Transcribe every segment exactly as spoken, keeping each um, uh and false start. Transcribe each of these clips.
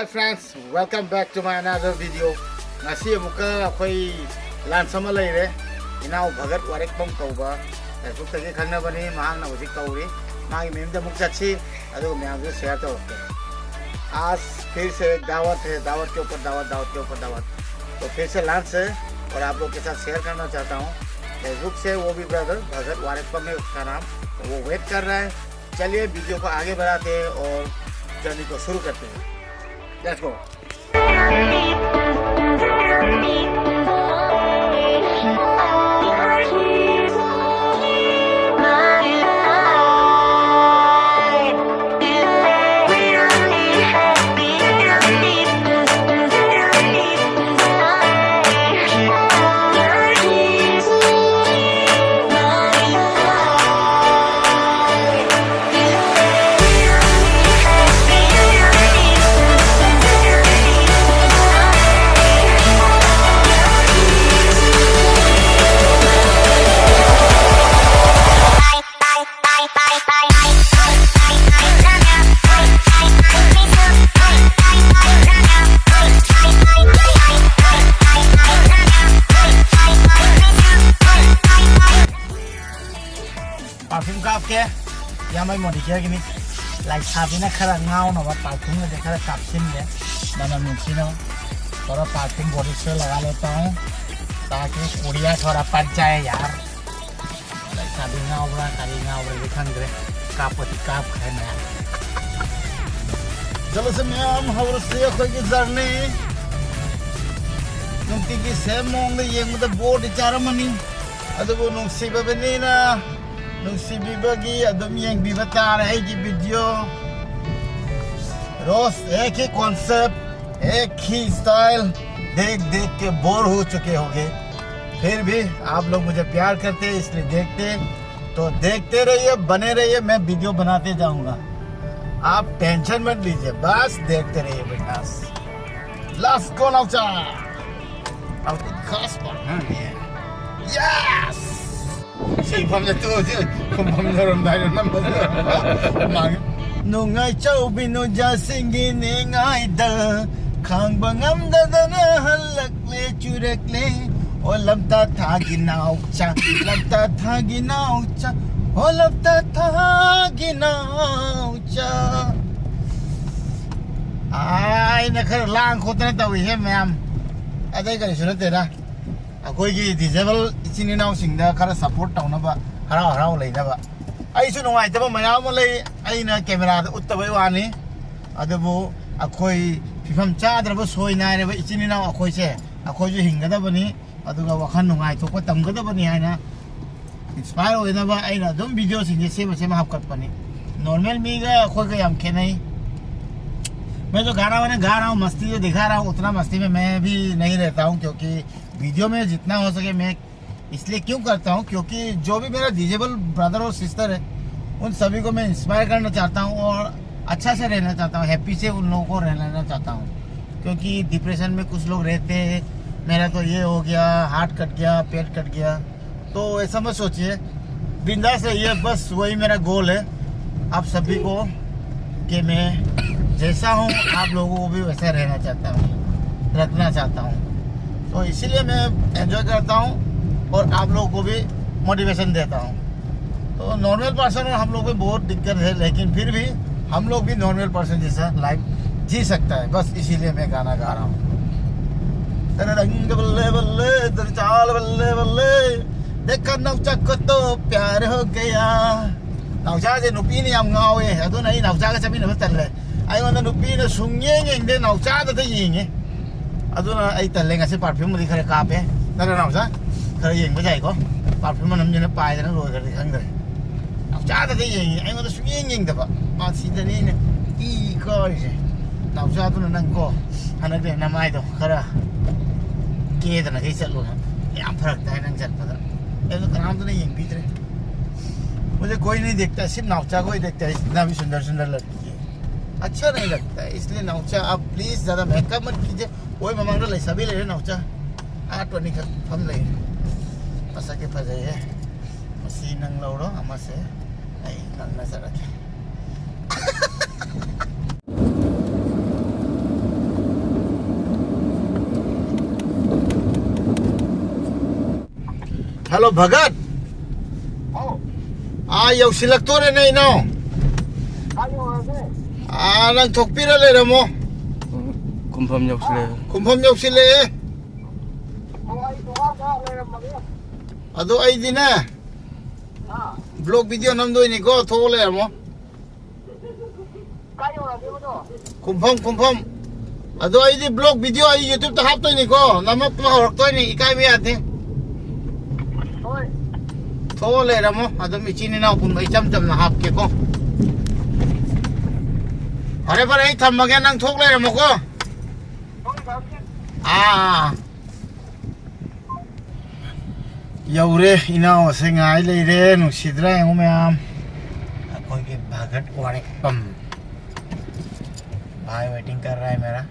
Hi friends, welcome back to my another video. ꯉꯁꯤ ꯑꯃꯨꯛꯀ ꯑꯩꯈꯣꯏ ꯂꯥꯟꯁ ꯑꯃ ꯂꯩꯔꯦ꯫ ꯏꯅꯥꯎ ꯚꯒꯠ ꯋꯥꯔꯦꯛꯄꯝ ꯀꯧꯕ, Facebookꯇꯒꯤ ꯈꯪꯅꯕꯅꯤ, ꯃꯍꯥꯛꯅ ꯍꯧꯖꯤꯛ ꯀꯧꯔꯤ꯫ ꯃꯥꯒꯤ ꯃꯌꯨꯝꯗ ꯑꯃꯨꯛ ꯆꯠꯁꯤ, ꯑꯗꯨꯒ ꯃꯌꯥꯝꯁꯨ ꯁꯤꯌꯔ ꯇꯧꯔꯛꯀꯦ꯫ आज फिर से एक दावत है, दावत के ऊपर दावत, दावत के ऊपर दावत। तो फिर से लॉन्च है और आप लोग के साथ शेयर करना चाहता हूँ। फेसबुक से वो भी ब्रदर भगत वारेपम है उसका नाम, तो वो वेट कर रहा है। चलिए वीडियो को आगे बढ़ाते हैं और जर्नी को शुरू करते हैं। Let's go. ꯄꯥꯔꯐ꯭ꯌꯨꯝ ꯀꯥꯞꯀꯦ꯫ ꯏꯌꯥꯝꯕ ꯃꯣꯗꯤꯀꯤꯌꯔꯒꯤꯅꯤ꯫ ꯂꯥꯏꯁꯥꯕꯤꯅ ꯈꯔ ꯉꯥꯎꯅꯕ ꯄꯥꯔꯐ꯭ꯌꯨꯝꯒꯁꯦ ꯈꯔ ꯀꯥꯞꯁꯤꯟꯒꯦ, ꯃꯅꯝ ꯅꯨꯡꯁꯤꯅꯕ꯫ थोड़ा परफ्यूम बॉडी स्प्रे लगा लेता हूँ, ताकि कुड़िया थोड़ा पच जाए यार। ꯂꯥꯏꯁꯥꯕꯤ ꯉꯥꯎꯕ꯭ꯔꯥ ꯀꯔꯤ ꯉꯥꯎꯕ꯭ꯔꯥꯗꯤ ꯈꯪꯗ꯭ꯔꯦ, ꯀꯥꯞꯄꯗꯤ ꯀꯥꯞꯈ꯭ꯔꯦ ꯃꯌꯥꯝ꯫ ꯆꯠꯂꯁꯦ ꯃꯌꯥꯝ, ꯍꯧꯔꯁꯤ ꯑꯩꯈꯣꯏꯒꯤ ꯖꯔꯅꯤ꯫ ꯅꯨꯡꯇꯤꯒꯤ ꯁꯦꯝ ꯃꯑꯣꯡꯗ ꯌꯦꯡꯕꯗ ꯕꯣꯔꯗꯤ ꯆꯥꯔꯝꯃꯅꯤ, ꯑꯗꯨꯕꯨ ꯅꯨꯡꯁꯤꯕꯤꯕꯅꯤꯅ ꯅꯨꯡꯁꯤꯕꯤꯕꯒꯤ ꯑꯗꯨꯝ ꯌꯦꯡꯕꯤꯕ ꯇꯥꯔꯦ ꯑꯩꯒꯤ ꯚꯤꯗꯤꯑꯣ꯫ रोज एक ही कॉन्सेप्ट, एक ही स्टाइल देख देख के बोर हो चुके होंगे, फिर भी आप लोग मुझे प्यार करते हैं इसलिए देखते हैं। तो देखते रहिए, बने रहिए, मैं वीडियो बनाते जाऊंगा। आप टेंशन मत लीजिए, बस देखते रहिए बेटा। Let's go, नाउचा। अब खास बात है ये। यस। ꯁꯤ ꯐꯝꯁꯦ ꯇꯣꯛꯑꯁꯤ꯫ ꯈꯨꯝꯐꯝ ꯌꯧꯔꯝꯗꯥꯏꯗ ꯅꯝꯕꯁꯦ꯫ ꯃꯥꯡꯉꯦ꯫ ꯅꯨꯡꯉꯥꯏꯆꯧꯕꯤ ꯅꯨꯡꯖꯥꯁꯤꯡꯒꯤ ꯅꯤꯡꯉꯥꯏꯗ ꯈꯥꯡꯕ ꯉꯝꯗꯗꯅ ꯍꯜꯂꯛꯂꯦ ꯆꯨꯔꯛꯂꯦ꯫ ꯑꯣ ꯂꯝꯇꯥ ꯊꯥꯒꯤ ꯅꯥꯎꯆꯥ, ꯂꯝꯇꯥ ꯊꯥꯒꯤ ꯅꯥꯎꯆꯥ, ꯑꯣ ꯂꯝꯇꯥ ꯊꯥꯒꯤ ꯅꯥꯎꯆꯥ꯫ ꯑꯩꯅ ꯈꯔ ꯂꯥꯡ ꯈꯣꯠꯇꯅ ꯇꯧꯏꯍꯦ ꯃꯌꯥꯝ, ꯑꯇꯩ ꯀꯔꯤꯁꯨ ꯅꯠꯇꯦꯗ꯫ ꯑꯩꯈꯣꯏꯒꯤ ꯗꯤꯖꯦꯕꯜ ꯏꯆꯤꯟ ꯏꯅꯥꯎꯁꯤꯡꯗ ꯈꯔ ꯁꯞꯄꯣꯔꯠ ꯇꯧꯅꯕ, ꯍꯔꯥꯎ ꯍꯔꯥꯎ ꯂꯩꯅꯕ꯫ ꯑꯩꯁꯨ ꯅꯨꯡꯉꯥꯏꯇꯕ ꯃꯌꯥꯝ ꯑꯃ ꯂꯩ, ꯑꯩꯅ ꯀꯦꯃꯦꯔꯥꯗ ꯎꯠꯇꯕꯩ ꯋꯥꯅꯤ꯫ ꯑꯗꯨꯕꯨ ꯑꯩꯈꯣꯏ ꯐꯤꯕꯝ ꯆꯥꯗ꯭ꯔꯕ, ꯁꯣꯏ ꯅꯥꯏꯔꯕ ꯏꯆꯤꯟ ꯏꯅꯥꯎ ꯑꯩꯈꯣꯏꯁꯦ, ꯑꯩꯈꯣꯏꯁꯨ ꯍꯤꯡꯒꯗꯕꯅꯤ, ꯑꯗꯨꯒ ꯋꯥꯈꯜ ꯅꯨꯡꯉꯥꯏꯊꯣꯛꯄ ꯇꯝꯒꯗꯕꯅꯤ ꯍꯥꯏꯅ ꯏꯟꯁꯄꯥꯌꯔ ꯑꯣꯏꯅꯕ ꯑꯩꯅ ꯑꯗꯨꯝ ꯚꯤꯗꯤꯑꯣꯁꯤꯡꯁꯦ ꯁꯦꯝꯃ ꯁꯦꯝꯃ ꯍꯥꯞꯀꯠꯄꯅꯤ꯫ ꯅꯣꯔꯃꯦꯜ ꯃꯤꯒ ꯑꯩꯈꯣꯏꯒ ꯌꯥꯝ ꯈꯦꯠꯅꯩ꯫ मैं तो गा रहा हूँ ना, गा रहा हूँ, मस्ती जो दिखा रहा हूँ, उतना मस्ती में मैं भी नहीं रहता हूँ, क्योंकि वीडियो में जितना हो सके मैं इसलिए क्यों करता हूँ, क्योंकि जो भी मेरा डिजेबल ब्रदर और सिस्टर है, उन सभी को मैं इंस्पायर करना चाहता हूँ और अच्छा से रहना चाहता हूँ, हैप्पी से उन लोगों को रहना चाहता हूँ। क्योंकि डिप्रेशन में कुछ लोग रहते हैं, मेरा तो ये हो गया, हार्ट कट गया, पेट कट गया, तो ऐसा मत सोचिए, बिंदास रहिए। बस वही मेरा गोल है आप सभी को, कि मैं जैसा हूँ आप लोगों को भी वैसा रहना चाहता हूँ, रखना चाहता हूँ। तो इसीलिए मैं एंजॉय करता हूँ और आप लोगों को भी मोटिवेशन देता हूँ। तो नॉर्मल पर्सन और हम लोग में बहुत दिक्कत है, लेकिन फिर भी हम लोग भी नॉर्मल पर्सन जैसा लाइफ जी सकता है। बस इसीलिए मैं गाना गा रहा हूँ। तेरा रंग बल्ले बल्ले, तेरी चाल बल्ले बल्ले, देखा नौचा को तो प्यार हो गया। ꯅꯥꯎꯆꯥꯁꯦ ꯅꯨꯄꯤꯅ ꯌꯥꯝ ꯉꯥꯎꯋꯦ, ꯑꯗꯨꯅ ꯑꯩ ꯅꯥꯎꯆꯥꯒ ꯆꯠꯃꯤꯟꯅꯕ ꯇꯜꯂꯦ꯫ ꯑꯩꯉꯣꯟꯗ ꯅꯨꯄꯤꯅ ꯁꯨꯡꯌꯦꯡ ꯌꯦꯡꯗꯦ, ꯅꯥꯎꯆꯥꯗꯇ ꯌꯦꯡꯉꯦ꯫ ꯑꯗꯨꯅ ꯑꯩ ꯇꯜꯂꯦ꯫ ꯉꯁꯤ ꯄꯥꯔꯐ꯭ꯌꯨꯝꯕꯨꯗꯤ ꯈꯔ ꯀꯥꯞꯄꯦ, ꯅꯠꯇ꯭ꯔ ꯅꯥꯎꯆꯥ? ꯈꯔ ꯌꯦꯡꯕ ꯌꯥꯏꯀꯣ꯫ ꯄꯥꯔꯐ꯭ꯌꯨꯝ ꯃꯅꯝꯁꯤꯅ ꯄꯥꯏꯗꯅ ꯂꯣꯏꯈ꯭ꯔꯗꯤ ꯈꯪꯗ꯭ꯔꯦ꯫ ꯅꯥꯎꯆꯥꯗꯇ ꯌꯦꯡꯉꯤ, ꯑꯩꯉꯣꯟꯗ ꯁꯨꯡꯌꯦꯡ ꯌꯦꯡꯗꯕ꯫ ꯃꯥ ꯁꯤꯗꯅꯤ ꯑꯩꯅ ꯏ ꯀꯥꯔꯤꯁꯦ꯫ ꯅꯥꯎꯆꯥꯗꯨꯅ ꯅꯪ ꯀꯣ, ꯍꯟꯗꯛꯇꯤ ꯅꯃꯥꯏꯗꯣ ꯈꯔ ꯀꯦꯗꯅ ꯀꯩ ꯆꯠꯂꯣ꯫ ꯌꯥꯝ ꯐꯔꯛ ꯇꯥꯏ ꯅꯪ ꯆꯠꯄꯗ꯫ ꯑꯩꯗꯣ ꯀꯅꯥꯝꯇꯅ ꯌꯦꯡꯕꯤꯗ꯭ꯔꯦ꯫ मुझे कोई नहीं देखता, सिर्फ नाउचा को ही देखता है, जितना भी सुंदर सुंदर लड़की है। अच्छा नहीं लगता है, इसलिए नाउचा आप प्लीज ज्यादा मेकअप मत कीजिए। ꯃꯣꯏ ꯃꯃꯥꯡꯗ ꯂꯩꯁꯥꯕꯤ ꯂꯩꯔꯦ ꯅꯥꯎꯆꯥ꯫ ꯑꯥ ꯇꯣꯅꯤ ꯈꯛ ꯐꯝ ꯂꯩꯔꯦ꯫ ꯃꯁꯛꯇꯤ ꯐꯖꯩꯍꯦ꯫ ꯃꯁꯤ ꯅꯪ ꯂꯧꯔꯣ ꯑꯃꯁꯦ꯫ ꯑꯩ ꯅꯪꯅ ꯆꯠꯂꯒꯦ꯫ ꯍꯜꯂꯣ ꯚꯒꯠ꯫ ꯑꯥ, ꯌꯧꯁꯤꯜꯂꯛꯇꯣꯔꯦꯅꯦ ꯏꯅꯥꯎ꯫ ꯑꯥ, ꯅꯪ ꯊꯣꯛꯄꯤꯔ ꯂꯩꯔꯝꯃꯣ꯫ ꯈꯨꯝꯐꯝ ꯌꯧꯁꯤꯜꯂꯛꯑꯦ꯫ ꯈꯨꯝꯐꯝ ꯌꯧꯁꯤꯜꯂꯛꯑꯦ꯫ ꯑꯗꯣ ꯑꯩꯗꯤꯅꯦ, ꯕ꯭ꯂꯣꯛ ꯚꯤꯗꯤꯑꯣ ꯅꯝꯗꯣꯏꯅꯤꯀꯣ, ꯊꯣꯛꯑ ꯂꯩꯔꯝꯃꯣ꯫ ꯈꯨꯝꯐꯝ, ꯈꯨꯝꯐꯝ꯫ ꯑꯗꯣ ꯑꯩꯗꯤ ꯕ꯭ꯂꯣꯛ ꯚꯤꯗꯤꯑꯣ ꯑꯩ ꯌꯨꯇ꯭ꯌꯨꯕꯇ ꯍꯥꯞꯇꯣꯏꯅꯤꯀꯣ, ꯅꯝꯃꯛꯄ ꯍꯧꯔꯛꯇꯣꯏꯅꯤ, ꯏꯀꯥꯏꯕ ꯌꯥꯗꯦ꯫ ꯊꯣꯛꯑ ꯂꯩꯔꯝꯃꯣ, ꯑꯗꯨꯝ ꯏꯆꯤꯟ ꯏꯅꯥꯎ ꯄꯨꯝꯕ ꯏꯆꯝ ꯆꯝꯅ ꯍꯥꯞꯀꯦꯀꯣ꯫ ꯐꯔꯦ, ꯐꯔꯦ, ꯑꯩ ꯊꯝꯃꯒꯦ, ꯅꯪ ꯊꯣꯛ ꯂꯩꯔꯝꯃꯣꯀꯣ꯫ ꯑꯥ, ꯌꯧꯔꯦ, ꯏꯅꯥꯎ ꯑꯁꯦ ꯉꯥꯏ ꯂꯩꯔꯦ, ꯅꯨꯡꯁꯤꯗ꯭ꯔꯥ ꯌꯦꯡꯉꯨ ꯃꯌꯥꯝ꯫ ꯑꯩꯈꯣꯏꯒꯤ ꯚꯒꯠ ꯋꯥꯔꯦꯛꯄꯝ꯫ भाई वेटिंग कर रहा है मेरा।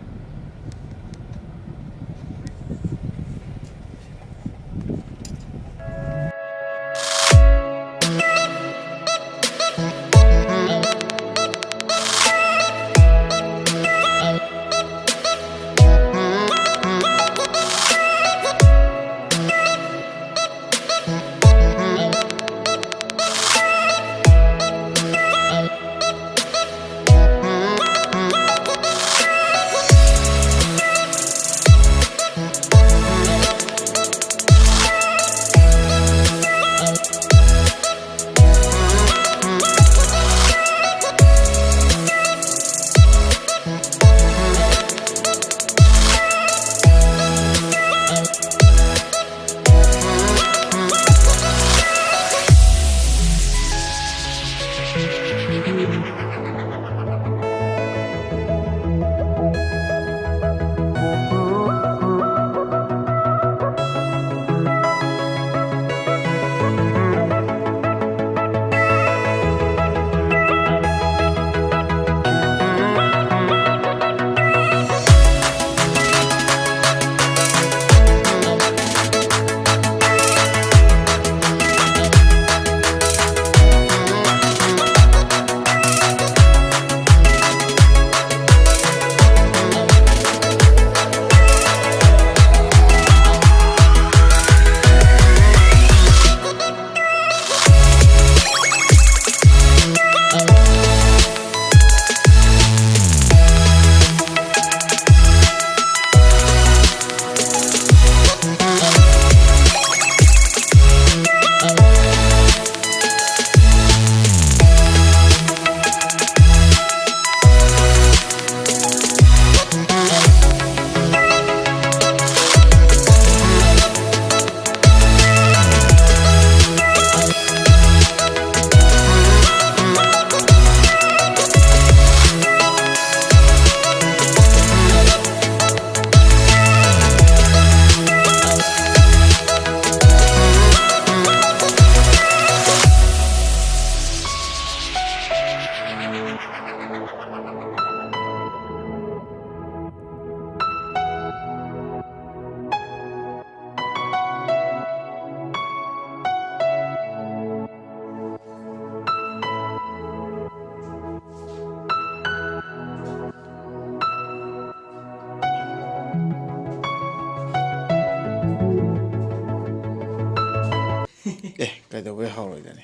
ꯀꯩꯗꯧꯕꯩ ꯍꯥꯎꯔꯣꯏꯗꯣꯏꯅꯤ?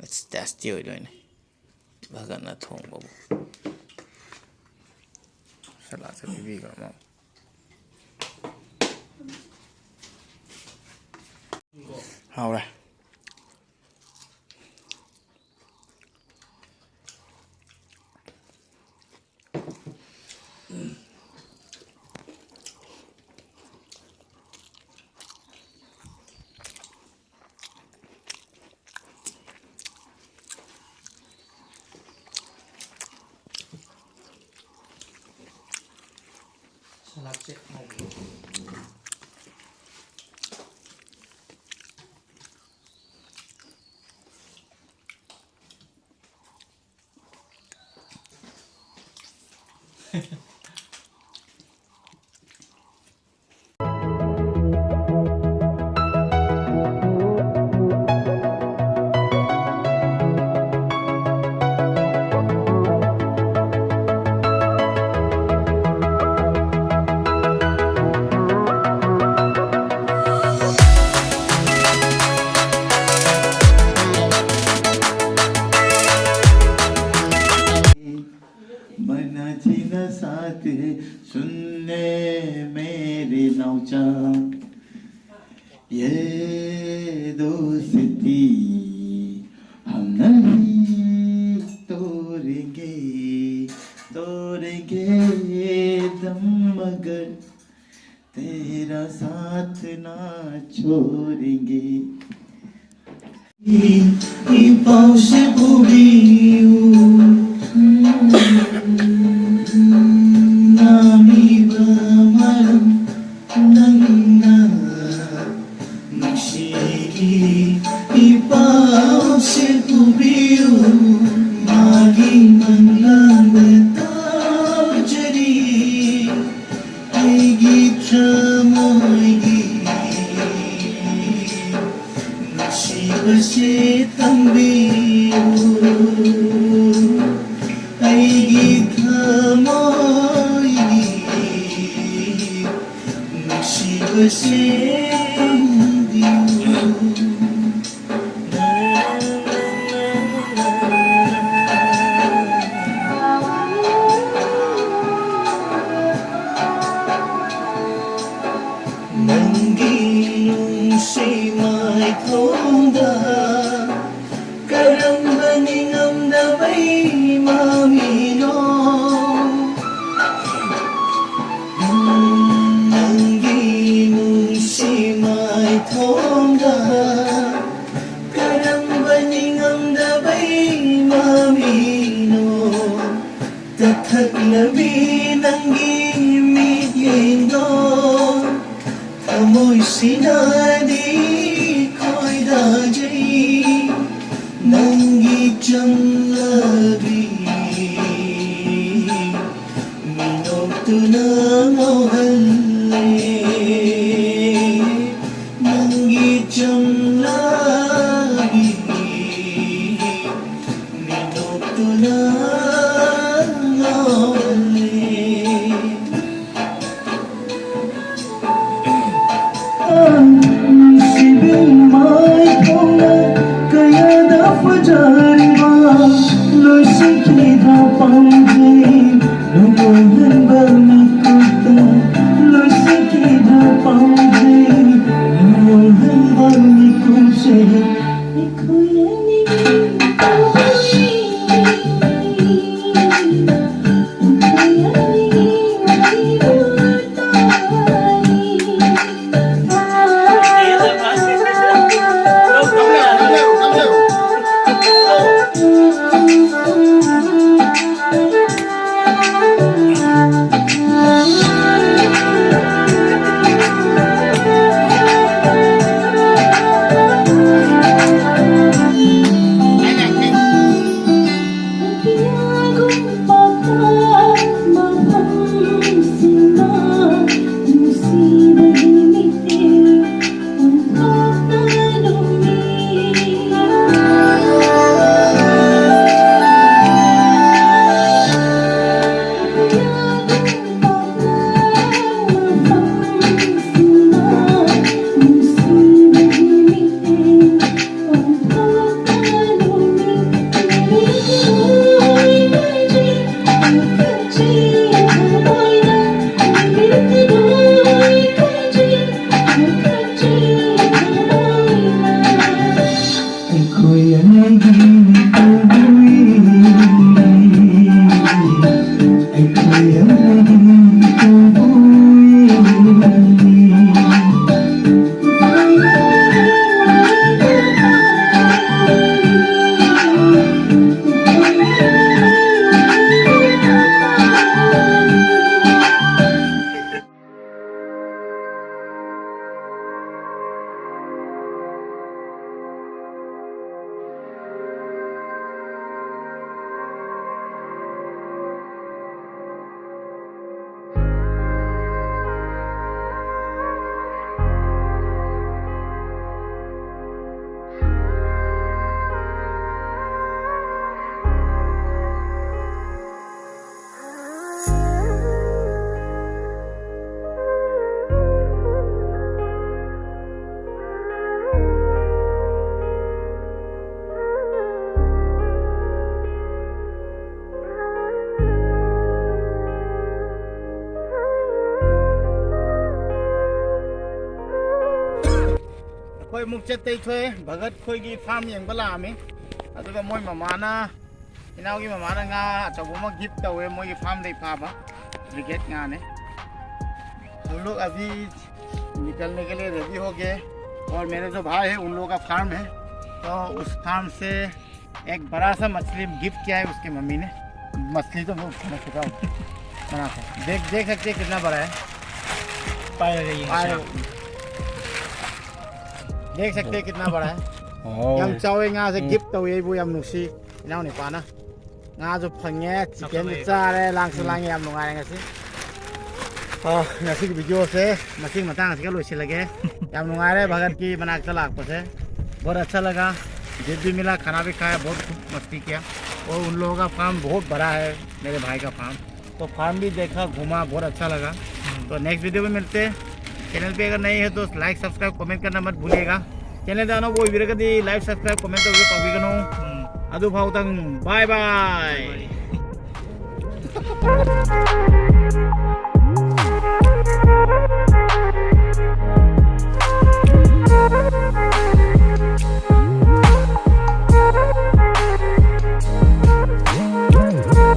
It's tasty ꯑꯣꯏꯗꯣꯏꯅꯤ꯫ ꯐꯖꯅ ꯊꯣꯡꯕꯕꯨ꯫ ꯁꯂꯥꯗꯁꯨ ꯄꯤꯕꯤꯈ꯭ꯔꯣ ꯃꯥ꯫ ꯍꯥꯎꯔꯦ꯫ ꯁꯂꯥꯗꯁꯦ ꯍꯥꯎꯕ꯭ꯔꯣ? मना जीना साथ है, सुन ले मेरे नौचा, ये दोस्ती हम नहीं तोड़ेंगे, तोड़ेंगे दम मगर तेरा साथ ना छोड़ेंगे। Ipau se pubiu nami ba malam nangna nuksigi. Ipau se pubiu magi manglana tajari. ꯑꯩꯒꯤ ꯊꯃꯣꯏꯒꯤ ꯅꯨꯡꯁꯤꯕꯁꯦ ꯇꯝꯕꯤꯌꯨ꯫ ꯑꯩꯒꯤ ꯊꯃꯣꯏꯒꯤ ꯅꯨꯡꯁꯤꯕꯁꯦ ꯇꯝꯕꯤꯌꯨ꯫ ꯅꯪꯒꯤ ꯅꯨꯡꯁꯤ ꯃꯥꯏꯊꯣꯡꯗ ꯀꯔꯝꯕ ꯅꯤꯡꯉꯝꯗꯕꯩ ꯃꯃꯤꯅꯣ? ꯅꯪꯒꯤ ꯅꯨꯡꯁꯤ ꯃꯥꯏꯊꯣꯡꯗ ꯀꯔꯝꯕ ꯅꯤꯡꯉꯝꯗꯕꯩ ꯃꯃꯤꯅꯣ? ꯇꯊꯛꯂꯕꯤ ꯅꯪꯒꯤ ꯃꯤꯠꯌꯦꯡꯗꯣ ꯊꯃꯣꯏꯁꯤꯅꯗꯤ ꯈꯣꯏꯗꯥꯖꯩ, ꯅꯪꯒꯤ ꯆꯝꯂꯕꯤ ꯃꯤꯅꯣꯛꯇꯨꯅ ꯉꯥꯎꯍꯜꯂꯦ, ꯅꯪꯒꯤ ꯆꯝꯂꯕꯤ ꯃꯤꯅꯣꯛꯇꯨꯅ ꯉꯥꯎꯍꯜꯂꯦ꯫ ꯅꯨꯡꯁꯤꯕꯤ ꯃꯥꯏꯊꯣꯡꯅ ꯀꯌꯥꯗ ꯐꯖꯔꯤꯕ ꯂꯣꯏꯁꯤꯟꯈꯤꯗ ꯄꯥꯝꯖꯩ꯫ ꯅꯨꯡꯉꯥꯏꯍꯟꯕ ꯃꯤꯀꯨꯞꯇ ꯂꯣꯏꯁꯤꯟꯈꯤꯗ ꯄꯥꯝꯖꯩ꯫ ꯅꯨꯡꯉꯥꯏꯍꯟꯕ ꯃꯤꯀꯨꯞꯁꯦ ꯑꯩꯈꯣꯏ ꯑꯅꯤꯒꯤ ꯑꯩꯈꯣꯏ ꯑꯃꯨꯛ ꯆꯠꯇꯩ ꯊꯣꯛꯑꯦ꯫ ꯚꯒꯠ ꯈꯣꯏꯒꯤ ꯐꯥꯔꯝ ꯌꯦꯡꯕ ꯂꯥꯛꯑꯝꯃꯤ꯫ ꯑꯗꯨꯒ ꯃꯣꯏ ꯃꯃꯥꯅ, ꯏꯅꯥꯎꯒꯤ ꯃꯃꯥꯅ ꯉꯥ ꯑꯆꯧꯕ ꯑꯃ ꯒꯤꯐ ꯇꯧꯋꯦ, ꯃꯣꯏꯒꯤ ꯐꯥꯔꯝꯗꯩ ꯐꯥꯕ ꯕ꯭ꯔꯤꯒꯦꯠ ꯉꯥꯅꯦ꯫ हम लोग अभी निकलने के लिए रेडी हो गए और मेरे जो भाई है उन लोगों का फार्म है, तो उस फार्म से एक बड़ा सा मछली गिफ्ट किया है उसकी मम्मी ने। मछली तो मैं उठा चुका हूँ, बना के। देख, देख सकते हैं कितना बड़ा है। पाया गई पाया। देख सकते हैं कितना बड़ा है। ꯌꯥꯝ ꯆꯥꯎꯋꯦ ꯉꯥꯁꯦ꯫ ꯎꯝ꯫ ꯒꯤꯐ ꯇꯧꯋꯦ ꯑꯩꯕꯨ, ꯌꯥꯝ ꯅꯨꯡꯁꯤ ꯏꯅꯥꯎ ꯅꯨꯄꯥꯅ꯫ ꯉꯥꯁꯨ ꯐꯪꯉꯦ, ꯆꯤꯀꯟꯁꯨ ꯆꯥꯔꯦ, ꯂꯥꯡꯁꯨ ꯂꯥꯡꯉꯦ, ꯌꯥꯝ ꯅꯨꯡꯉꯥꯏꯔꯦ ꯉꯁꯤ꯫ ꯑꯥ, ꯉꯁꯤꯒꯤ ꯚꯤꯗꯤꯑꯣꯁꯦ ꯃꯁꯤꯒꯤ ꯃꯇꯥꯡ ꯑꯁꯤꯒ ꯂꯣꯏꯁꯤꯜꯂꯒꯦ꯫ ꯌꯥꯝ ꯅꯨꯡꯉꯥꯏꯔꯦ ꯚꯒꯠꯀꯤ ꯃꯅꯥꯛꯇ ꯂꯥꯛꯄꯁꯦ, बहुत अच्छा लगा। दिल भी मिला, खाना भी खाया, बहुत खूब मस्ती किया। और उन लोगों का फार्म बहुत बड़ा है, मेरे भाई का फार्म। तो फार्म भी देखा, घूमा, बहुत अच्छा लगा। तो नेक्स्ट वीडियो में मिलते हैं। चैनल पे अगर नए हैं तो लाइक, सब्सक्राइब, कमेंट करना मत भूलिएगा। ꯆꯦꯅꯦꯜꯗ ꯑꯅꯧꯕ ꯑꯣꯏꯕꯤꯔꯒꯗꯤ ꯂꯥꯏꯛ, ꯁꯕꯁꯀ꯭ꯔꯥꯏꯕ, ꯀꯃꯦꯟ ꯇꯧꯕꯤꯌꯨ, ꯀꯥꯎꯕꯤꯒꯅꯨ꯫ ꯑꯗꯨ ꯐꯥꯎꯕꯗꯪ ꯕꯥꯏ ꯕꯥꯏ꯫